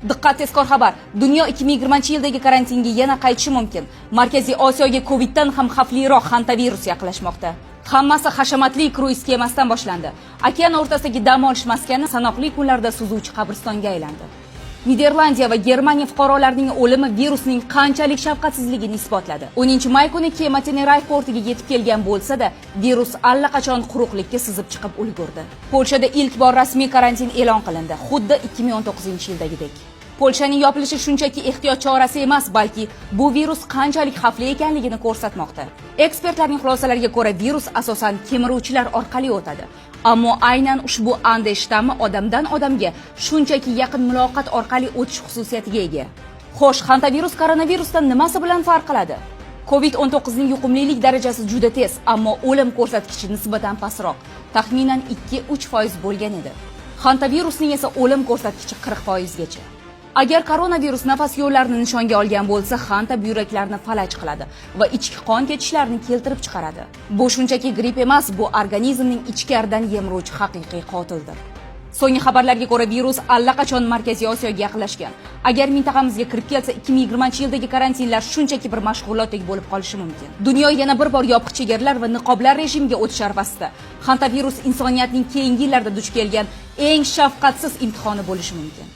Diqqat, tezkor xabar! Dunyo 2020-yildagi karantinga yana qaytishi mumkin. Markaziy Osiyoga Coviddan ham xavfliroq hantavirus yaqinlashmoqda. Hammasi hashamatli kruiz kemasidan boshlandi. Okean o'rtasidagi dam olish maskani sanoqli kunlarda suzuvchi qabristonga aylandi. Niderlandiya va Germaniya fuqarolarining o'limi virusning qanchalik shafqatsizligini isbotladi. 10 may kuni kema Tenerife portiga yetib kelgan bo'lsa-da, virus allaqachon quruqlikka sizib chiqib ulgurdi. Polshada ilk bor rasmiy karantin e'lon qilindi, xuddi 2019-yildagidek. Polshaning yopilishi shunchaki ehtiyot chorasi emas, balki bu virus qanchalik xavfli ekanligini ko'rsatmoqda. Ekspertlarning xulosalariga ko'ra, virus asosan kemiruvchilar orqali o'tadi. Ammo aynan ushbu Ande shtammi odamdan odamga shunchaki yaqin muloqot orqali o'tish xususiyatiga ega. Xo'sh, hantavirus koronavirusdan nimasi bilan farq qiladi? COVID-19 ning yuqumlilik darajasi juda tez, ammo o'lim ko'rsatkichi nisbatan pastroq, taxminan 2-3% bo'lgan edi. Hantavirusning esa o'lim ko'rsatkichi 40% gacha. Agar koronavirus nafas yo'llarini nishonga olgan bo'lsa, xanta buyraklarni falaj qiladi va ichki qon kechishlarini keltirib chiqaradi. Bu shunchaki gripp emas, bu organizmning ichkaridan yemiruvchi haqiqiy qotildir. So'nggi xabarlarga ko'ra, virus allaqachon Markaziy Osiyoga yaqinlashgan. Agar mintaqamizga kirib kelsa, 2020-yildagi karantinlar shunchaki bir mashg'ulotdek bo'lib qolishi mumkin. Dunyo yana bir bor yopiq chegaralar va niqoblar rejimiga o'tish arafasida. Hantavirus insoniyatning keyingi yillarda duch kelgan eng shafqatsiz imtihoni bo'lishi mumkin.